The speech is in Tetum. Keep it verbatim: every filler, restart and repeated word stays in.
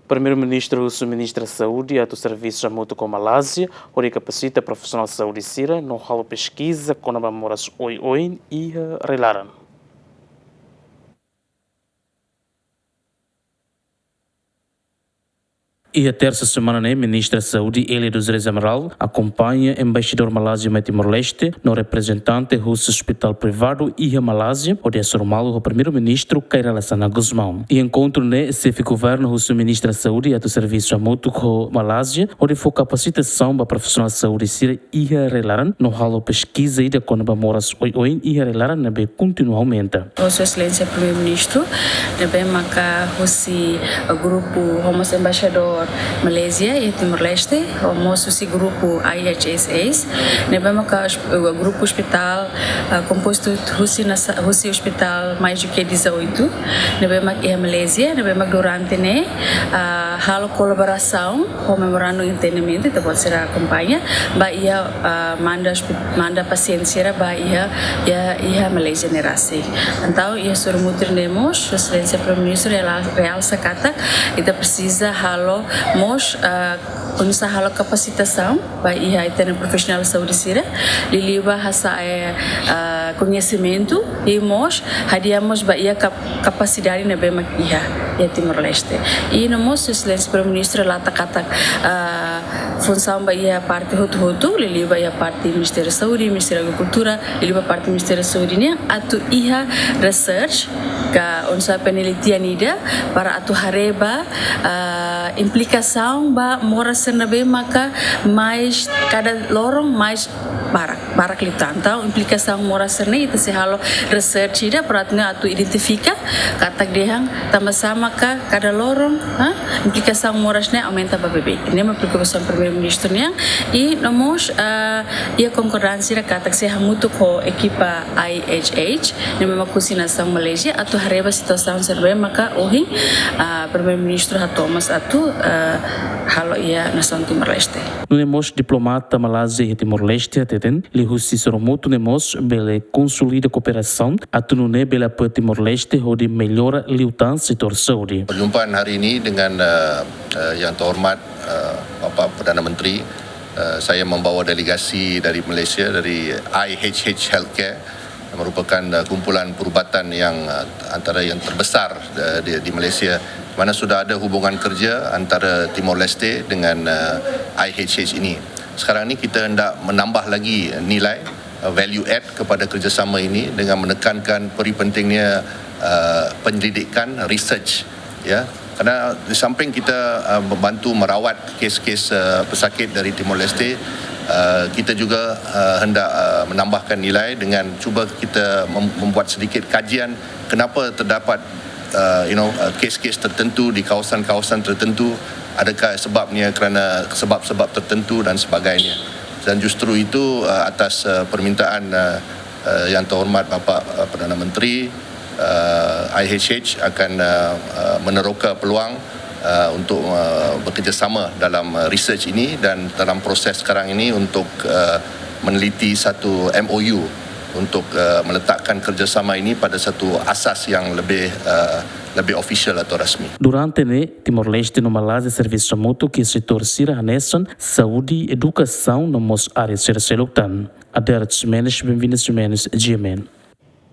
Primeiru-Ministru husu Ministra Saúde atu servisu hamutuk ho Malázia hodi kapasita profisionál saúde sira no halo peskiza kona-ba moras oioin iha rai-laran. Iha tersa semana ne'e, Ministra Saúde Elia dos Reis Amaral akompaña embaixadór Malázia mai Timor-Leste no reprezentante husi ospitál privadu iha Malázia hodi hasoru malu ho Primeiru-Ministru Kay Rala Xanana Gusmão. Iha enkontru ne'e, xefe governu husu Ministra Saúde atu servisu hamutuk ho Malázia hodi fó kapasitasaun ba profisionál saúde sira iha rai-laran no halo peskiza ida kona-ba moras oioin iha rai-laran ne'ebé kontinua aumenta. Ho Sua Exelénsia Primeiru-Ministru, ne'ebé maka husi, eh, grupu ho mós embaixadór Malázia iha Timor-Leste, ho mós husi grupu I H H S, ne'ebé maka os-, eh, grupu ospitál, eh, kompostu husi nasa-, husi ospitál mais do que dezoito, ne'ebé mak iha Malázia, ne'ebé mak durante ne'e, ah, halo kolaborasaun ho memorandu entendimentu, ita-boot sira akompaña, ba iha, ah, manda hospi-, manda pasiente sira ba iha, iha, iha Malázia ne'e rasik. Entaun, iha sorumutu ne'e mós, Sua Exelénsia Primeiru-Ministru reala-, realsa katak ita presiza halo mós, ah, oinsá halo kapasitasaun ba iha ita-nia profisionál saúde sira, liuliu ba hasa'e, eh, ah, koñesimentu, i mós hadi'a mós ba iha kap-, kapasidade ne'ebé mak iha, iha Timor-Leste. I no mós Sua Exelénsia Primeiru-Ministru relata katak, ah, funsaun ba iha parte hotu-hotu, liuliu ba iha parte Ministériu Saúde, Ministériu Agrikultura, liuliu ba parte Ministériu Saúde nian atu iha research ka oinsá penelitian ida para atu haree ba, ah, implikasaun ba moras sira ne'ebé maka mais kada loron mais barak, barak liután. Entaun, implikasaun moras sira-ne'e ita sei halo research ida para atu, atu identifika katak dehan tanbasá maka kada loron, ha, implikasaun moras ne'e aumenta ba beibeik. Ne'e mak preokupasaun Primeiru-Ministru nian, i no mós, ah, iha konkordánsia ida katak sei hamutuk ho ekipa I H H, ne'e mak husi nasaun Malázia, atu haree ba situasaun sira ne'ebé maka ohin, ah, Primeiru-Ministru hato'o mós atu, ah, halo iha nasaun Timor-Leste. Nune'e mós diplomata Malázia iha Timor-Leste hateten, liuhusi sorumutu ne'e mós bele konsolida kooperasaun atu nune'e bele apoia Timor-Leste hodi mellora liután setór saúde. Perjumpaan hari ini dengan, eh, eh, yang terhormat, eh, Bapak Perdana Menteri, eh, saya membawa delegasi dari Malaysia, dari I H H Healthcare, yang merupakan, eh, kumpulan perubatan yang, eh, antara yang terbesar, eh, di, di Malaysia, di mana sudah ada hubungan kerja antara Timor Leste dengan, eh, I H H ini. Sekarang ini kita hendak menambah lagi nilai, eh, value add kepada kerjasama ini dengan menekankan peri pentingnya, eh, penyelidikan, research, ya. Karena di samping kita, eh, membantu merawat kes-kes, eh, pesakit dari Timor Leste, eh, kita juga, eh, hendak, eh, menambahkan nilai dengan cuba kita mem-, membuat sedikit kajian kenapa terdapat, eh, you know, eh, kes-kes tertentu di kawasan-kawasan tertentu, adakah sebabnya kerana sebab-sebab tertentu dan sebagainya. Dan justru itu, eh, atas, eh, permintaan, eh, eh, Yang Terhormat Bapak, eh, Perdana Menteri, eh, I H H akan, eh, eh, meneroka peluang, eh, untuk, eh, bekerjasama dalam, eh, research ini dan dalam proses sekarang ini untuk, eh, meneliti satu M O U untuk, eh, meletakkan kerjasama ini pada satu asas yang lebih, eh, lebih official atau rasmi. Durante ne'e, Timor-Leste no Malázia servisu hamutuk iha setór sira hanesan saúde, edukasaun no mós área sira seluk tan. Adérito Ximenes, Benvinda Ximenes, G M N.